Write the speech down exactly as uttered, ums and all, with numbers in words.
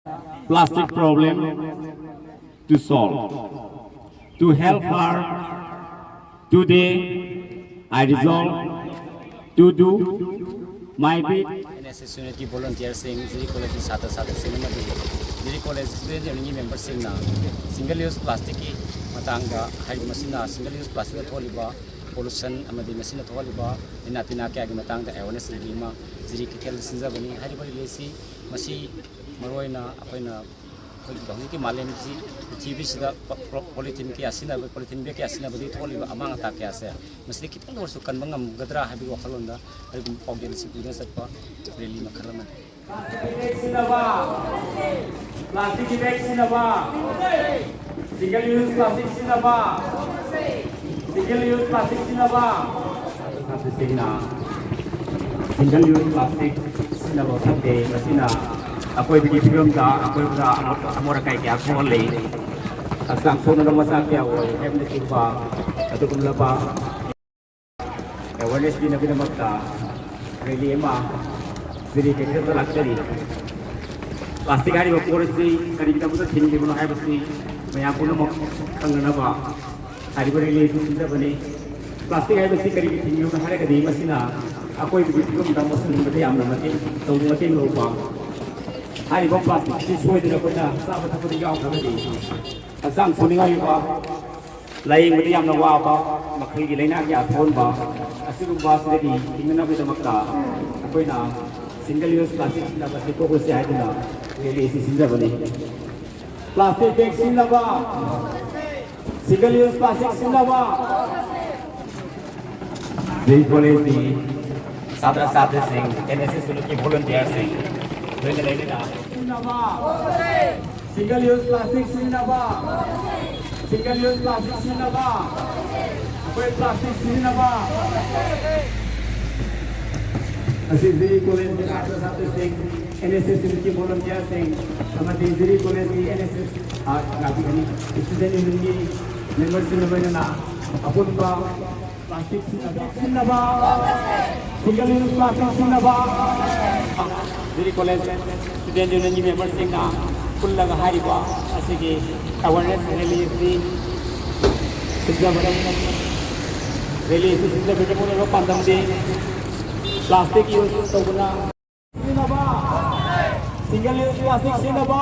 plastic problem to solve. To help her today, I resolve to do my bit. N S S ꯌꯨꯅꯤꯠꯀꯤ ꯚꯣꯂꯨꯟꯇꯤꯌꯔꯁꯤꯡ, ꯖꯤꯔꯤ ꯀꯣꯂꯦꯖꯀꯤ ꯁꯥꯇ꯭ꯔ ꯁꯥꯇ꯭ꯔꯤꯁꯤꯡ ꯑꯃꯗꯤ ꯖꯤꯔꯤ ꯀꯣꯂꯦꯖ ꯁ꯭ꯇꯨꯗꯦꯟꯠ ꯌꯨꯅꯤꯌꯟꯒꯤ ꯃꯦꯝꯕꯔꯁꯤꯡꯅ ꯁꯤꯡꯒꯜ ꯌꯨꯁ ꯄ꯭ꯂꯥꯁꯇꯤꯛꯀꯤ ꯃꯇꯥꯡꯗ, ꯍꯥꯏꯗꯤ ꯃꯁꯤꯅ ꯁꯤꯡꯒꯜ ꯌꯨꯁ ꯄ꯭ꯂꯥꯁꯇꯤꯛꯅ ꯊꯣꯛꯍꯜꯂꯤꯕ ꯄꯣꯂꯨꯁꯟ ꯑꯃꯗꯤ ꯃꯁꯤꯅ ꯊꯣꯛꯍꯜꯂꯤꯕ ꯂꯥꯏꯅꯥ ꯇꯤꯟꯅꯥ ꯀꯌꯥꯒꯤ ꯃꯇꯥꯡꯗ ꯑꯦꯋꯦꯔꯅꯦꯁ ꯔꯦꯂꯤ ꯑꯃ ꯖꯤꯔꯤ ꯀꯩꯊꯦꯜꯗ ꯁꯤꯟꯖꯕꯅꯤ꯫ ꯍꯥꯏꯔꯤꯕ ꯔꯦꯂꯤ ꯑꯁꯤ ꯃꯁꯤ ꯃꯔꯨꯑꯣꯏꯅ ꯑꯩꯈꯣꯏꯅ ꯑꯩꯈꯣꯏꯒꯤ ꯍꯧꯖꯤꯛꯀꯤ ꯃꯥꯂꯦꯝꯁꯤ, ꯄ꯭ꯔꯤꯊꯤꯕꯤꯁꯤꯗ ꯄ-, ꯄ꯭ꯔꯣ-, ꯄꯣꯂꯤꯊꯤꯟ ꯀꯌꯥ ꯁꯤꯖꯤꯟꯅꯕ, ꯄꯣꯂꯤꯊꯤꯟ ꯕꯦꯒ ꯀꯌꯥ ꯁꯤꯖꯤꯟꯅꯕꯗꯒꯤ ꯊꯣꯛꯍꯜꯂꯤꯕ ꯑꯃꯥꯡ ꯑꯇꯥ ꯀꯌꯥꯁꯦ, ꯃꯁꯤꯗ ꯈꯤꯇꯪꯗ ꯑꯣꯏꯔꯁꯨ ꯀꯟꯕ ꯉꯝꯒꯗ꯭ꯔꯥ ꯍꯥꯏꯕꯒꯤ ꯋꯥꯈꯜꯂꯣꯟꯗ ꯀꯔꯤꯒꯨꯝꯕ ꯄꯥꯎꯖꯦꯜ ꯑꯁꯤ ꯄꯨꯗꯨꯅ ꯆꯠꯄ ꯔꯦꯂꯤ ꯃꯈꯜ ꯑꯃꯅꯤ꯫ ꯄ꯭ꯂꯥꯁꯇꯤꯛꯀꯤ ꯕꯦꯒ ꯁꯤꯖꯤꯟꯅꯕ, ꯁꯤꯡꯒꯜ ꯌꯨꯁ ꯄ꯭ꯂꯥꯁꯇꯤꯛ ꯁꯤꯖꯤꯟꯅꯕ, ꯁꯤꯡꯒꯜ ꯌꯨꯁ ꯄ꯭ꯂꯥꯁꯇꯤꯛ ꯁꯤꯖꯤꯟꯅꯕ, ꯁꯤꯡꯅ ꯁꯤꯡꯒꯜ ꯌꯨꯁ ꯄ꯭ꯂꯥꯁꯇꯤꯛ ꯁꯤꯖꯤꯟꯅꯕ ꯐꯠꯇꯦ꯫ ꯃꯁꯤꯅ ꯑꯀꯣꯏꯕꯒꯤ ꯐꯤꯕꯝꯗ, ꯑꯀꯣꯏꯕꯗ ꯑꯃꯣꯠ-, ꯑꯃꯣꯠ ꯑꯀꯥꯏ ꯀꯌꯥ ꯊꯣꯛꯍꯜꯂꯤ, ꯍꯛꯆꯥꯡ ꯁꯣꯛꯅꯕ ꯃꯆꯥꯛ ꯀꯌꯥ ꯑꯣꯏ ꯍꯥꯏꯕꯅꯆꯤꯡꯕ ꯑꯗꯨꯒꯨꯝꯂꯕ ꯑꯦꯋꯦꯔꯅꯦꯁ ꯄꯤꯅꯕꯒꯤꯗꯃꯛꯇ ꯔꯦꯂꯤ ꯑꯃ ꯖꯤꯔꯤ ꯀꯩꯊꯦꯜꯗ ꯂꯥꯛꯆꯔꯤ꯫ ꯄ꯭ꯂꯥꯁꯇꯤꯛ ꯍꯥꯏꯔꯤꯕ ꯄꯣꯠ ꯑꯁꯤ ꯀꯔꯤꯒꯤꯗꯃꯛꯇ ꯊꯤꯡꯂꯤꯕꯅꯣ ꯍꯥꯏꯕꯁꯤ ꯃꯌꯥꯝ ꯄꯨꯝꯅꯃꯛ ꯈꯪꯅꯅꯕ ꯍꯥꯏꯔꯤꯕ ꯔꯦꯂꯤ ꯑꯁꯤ ꯁꯤꯟꯖꯕꯅꯤ꯫ ꯄ꯭ꯂꯥꯁꯇꯤꯛ ꯍꯥꯏꯕꯁꯤ ꯀꯔꯤꯒꯤ ꯊꯤꯡꯂꯤꯕꯅꯣ ꯍꯥꯏꯔꯒꯗꯤ ꯃꯁꯤꯅ ꯑꯀꯣꯏꯕꯒꯤ ꯐꯤꯕꯝꯗ ꯃꯣꯠꯁꯤꯟꯍꯟꯕꯗ ꯌꯥꯝꯅ ꯃꯇꯦꯡ ꯇꯧ-, ꯃꯇꯦꯡ ꯂꯧꯕ꯫ ꯍꯥꯏꯔꯤꯕ ꯄ꯭ꯂꯥꯁꯇꯤꯛ ꯑꯁꯤ ꯁꯣꯏꯗꯅ ꯑꯩꯈꯣꯏꯅ ꯆꯥꯕ ꯊꯛꯄꯗ ꯌꯥꯎꯈ꯭ꯔꯒꯗꯤ ꯍꯛꯆꯥꯡ ꯁꯣꯛꯅꯤꯡꯉꯥꯏ ꯑꯣꯏꯕ, ꯂꯥꯌꯦꯡꯕꯗ ꯌꯥꯝꯅ ꯋꯥꯕ, ꯃꯈꯜꯒꯤ ꯂꯥꯏꯅꯥ ꯀꯌꯥ ꯊꯣꯛꯍꯟꯕ ꯑꯁꯤꯒꯨꯝꯕ ꯑꯁꯤꯗꯒꯤ ꯊꯤꯡꯅꯅꯕꯒꯤꯗꯃꯛꯇ ꯑꯩꯈꯣꯏꯅ ꯁꯤꯡꯒꯜ ꯌꯨꯁ ꯄ꯭ꯂꯥꯁꯇꯤꯛ ꯁꯤꯖꯤꯟꯅꯕ ꯑꯁꯤ ꯇꯣꯛꯂꯁꯤ ꯍꯥꯏꯗꯨꯅ ꯔꯦꯂꯤ ꯑꯁꯤ ꯁꯤꯟꯖꯕꯅꯤ꯫ ꯄ꯭ꯂꯥꯁꯇꯤꯛ ꯕꯦꯒ ꯁꯤꯖꯤꯟꯅꯕ, ꯁꯤꯡꯒꯜ ꯌꯨꯁ ꯄ꯭ꯂꯥꯁꯇꯤꯛ ꯁꯤꯖꯤꯟꯅꯕ꯫ ꯖꯤ ꯀꯣꯂꯦꯖꯀꯤ ꯁꯥꯇ꯭ꯔ ꯁꯥꯇ꯭ꯔꯤꯁꯤꯡ, ꯑꯦꯟ ꯑꯦꯁ ꯑꯦꯁ ꯌꯨꯅꯤꯠꯀꯤ ꯚꯣꯂꯨꯟꯇꯤꯌꯔꯁꯤꯡ, ꯂꯣꯏꯅ ꯂꯩꯔꯤꯅ ꯁꯤꯖꯤꯟꯅꯕ, ꯁꯤꯡꯒꯜ ꯌꯨꯁ ꯄ꯭ꯂꯥꯁꯇꯤꯛ ꯁꯤꯖꯤꯟꯅꯕ, ꯁꯤꯡꯒꯜ ꯌꯨꯁ ꯄ꯭ꯂꯥꯁꯇꯤꯛ ꯁꯤꯖꯤꯟꯅꯕ, ꯑꯩꯈꯣꯏ ꯄ꯭ꯂꯥꯁꯇꯤꯛ ꯁꯤꯖꯤꯟꯅꯕ꯫ ꯉꯁꯤ ꯖꯤꯔꯤ ꯀꯣꯂꯦꯖꯀꯤ ꯁꯥꯇ꯭ꯔ ꯁꯥꯇ꯭ꯔꯤꯁꯤꯡ, ꯑꯦꯟ ꯑꯦꯁ ꯑꯦꯁ ꯌꯨꯅꯤꯠꯀꯤ ꯚꯣꯂꯨꯟꯇꯤꯌꯔꯁꯤꯡ ꯑꯃꯗꯤ ꯖꯤꯔꯤ ꯀꯣꯂꯦꯖꯀꯤ and S S, ah, ꯉꯥꯛꯄꯤꯒꯅꯤ, student ꯌꯨꯅꯤꯌꯟꯒꯤ ꯃꯦꯝꯕꯔꯁꯤꯡꯒ ꯂꯣꯏꯅꯅ ꯑꯄꯨꯟꯕ ꯄ꯭ꯂꯥꯁꯇꯤꯛ ꯁꯤꯖꯤꯟꯅꯕ, ꯁꯤꯖꯤꯟꯅꯕ, ꯁꯤꯡꯒꯜ ꯌꯨꯁ ꯄ꯭ꯂꯥꯁꯇꯤꯛ ꯁꯤꯖꯤꯟꯅꯕ, ꯖꯤꯔꯤ ꯀꯣꯂꯦꯖ ꯁ꯭ꯇꯨꯗꯦꯟꯠ ꯌꯨꯅꯤꯌꯟꯒꯤ ꯃꯦꯝꯕꯔꯁꯤꯡꯅ ꯄꯨꯜꯂꯒ ꯍꯥꯏꯔꯤꯕ ꯑꯁꯤꯒꯤ ꯑꯦꯋꯥꯔꯅꯦꯁ ꯔꯦꯂꯤ ꯑꯁꯤ ꯁꯤꯟꯖꯕꯅꯤ꯫ ꯔꯦꯂꯤ ꯑꯁꯤ ꯁꯤꯟꯖꯕꯒꯤ ꯑꯣꯏꯕ ꯄꯥꯟꯗꯝꯗꯤ ꯄ꯭ꯂꯥꯁꯇꯤꯛ ꯌꯨꯁ ꯇꯧꯕꯅ ꯁꯤꯖꯤꯟꯅꯕ, ꯁꯤꯡꯒꯜ ꯌꯨꯁ ꯄ꯭ꯂꯥꯁꯇꯤꯛ ꯁꯤꯖꯤꯟꯅꯕ,